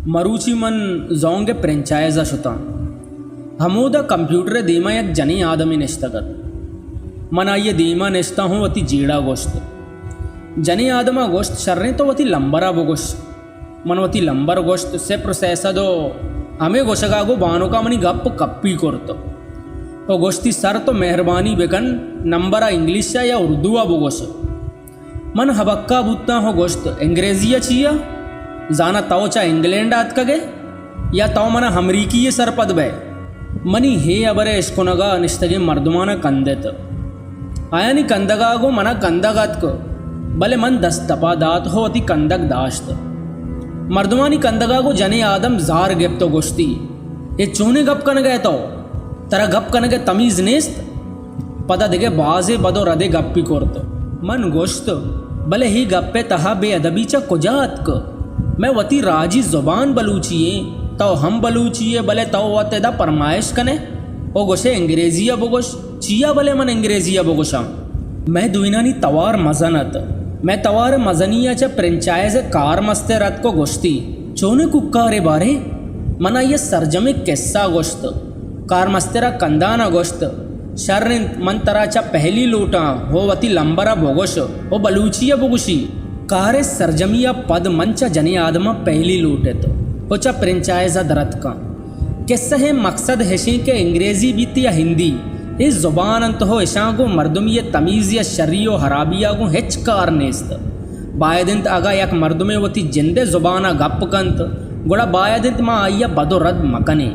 مروچی من زونگ ءِ پرنچائز ءَ شتاں۔ ہمودا کمپیوٹر ءِ دیما یک جنیں آدمے نشتگ ات۔ من آئی ءِ دیما نشتاں ہوں وتی جیڑہ گوشت۔ جنیں آدم ءَ گوشت، شریں تو وتی لمبر ءَ بگوش۔ من وتی لمبر گوشت، صفر سئے سد و ہمے گوشگ ءَ گوں بانک ءَ منی گپ کپی کرت و گوشتی، سر تو مہربانی بکن، نمبر ءَ انگلش ءَ یا اردو ءَ بگوش۔ من ہبکہ بوتاں و گوشت، انگریزی ءَ چیا؟ زاناں تو چہ انگلینڈ ءَ اتکگ ئے یا تو من ءَ امریکی یے سرپد بئے؟ منی ہے ہبر ءِ اشکنگ ءَ نشتگیں مردماں کندت۔ آیانی کندگ ءَ گوں من ءَ کندگ اتک، بلے من دست دپ ءَ دات و وتی کندگ داشت۔ مردمانی کندگ ءَ گوں جنیں آدم زار گپت و گوشتی، اے چونیں گپ کنگ ءَ ئے تو؟ ترا گپ کنگ ءِ تمیز نیست؟ پدا دگہ بازیں بد و ردیں گپی کرت۔ من گوشت، بلے اے گپ ءِ تہا بے ادبی چہ کجا اتک؟ مئے وتی راجی زبان بلوچی ایں، تو ہم بلوچی ئے، بلے تو وت ادا پرمائش کن ئے و گوش ئے انگریزی ءَ بگوش۔ چیا بلے من انگریزی ءَ بگوشاں؟ مئے دوئینانی توار مزن ات۔ مئے توار ءِ مزنی ءَ چہ پرنچائز ءِ کارمستر اتک و گوشتی، چونیں کوکارے باریں؟ من آئی ءَ سرجمیں کسہ گوشت۔ کارمستر ءَ کندان ءَ گوشت، شر انت، من ترا چہ پہلی لوٹاں و وتی لمبر ءَ بگوش و بلوچی ءَ بگوشی۔ کار ءِ سرجمی ءَ پد من چہ جنیں آدم ءَ پہلی لوٹت و چہ پرنچائز ءَ درتکاں۔ کسہ ءِ مقصد ہشیں کہ انگریزی بیت یا ہندی، اے زبان انت و اشاں گوں مردمی ءِ تمیز یا شری و ہرابی ءَ گوں ہچ کار نیست۔ باید انت اگاں یک مردمے وتی جند ءِ زبان ءَ گپ کنت، گڑا باید انت ما آئی ءَ بد و رد مکنیں۔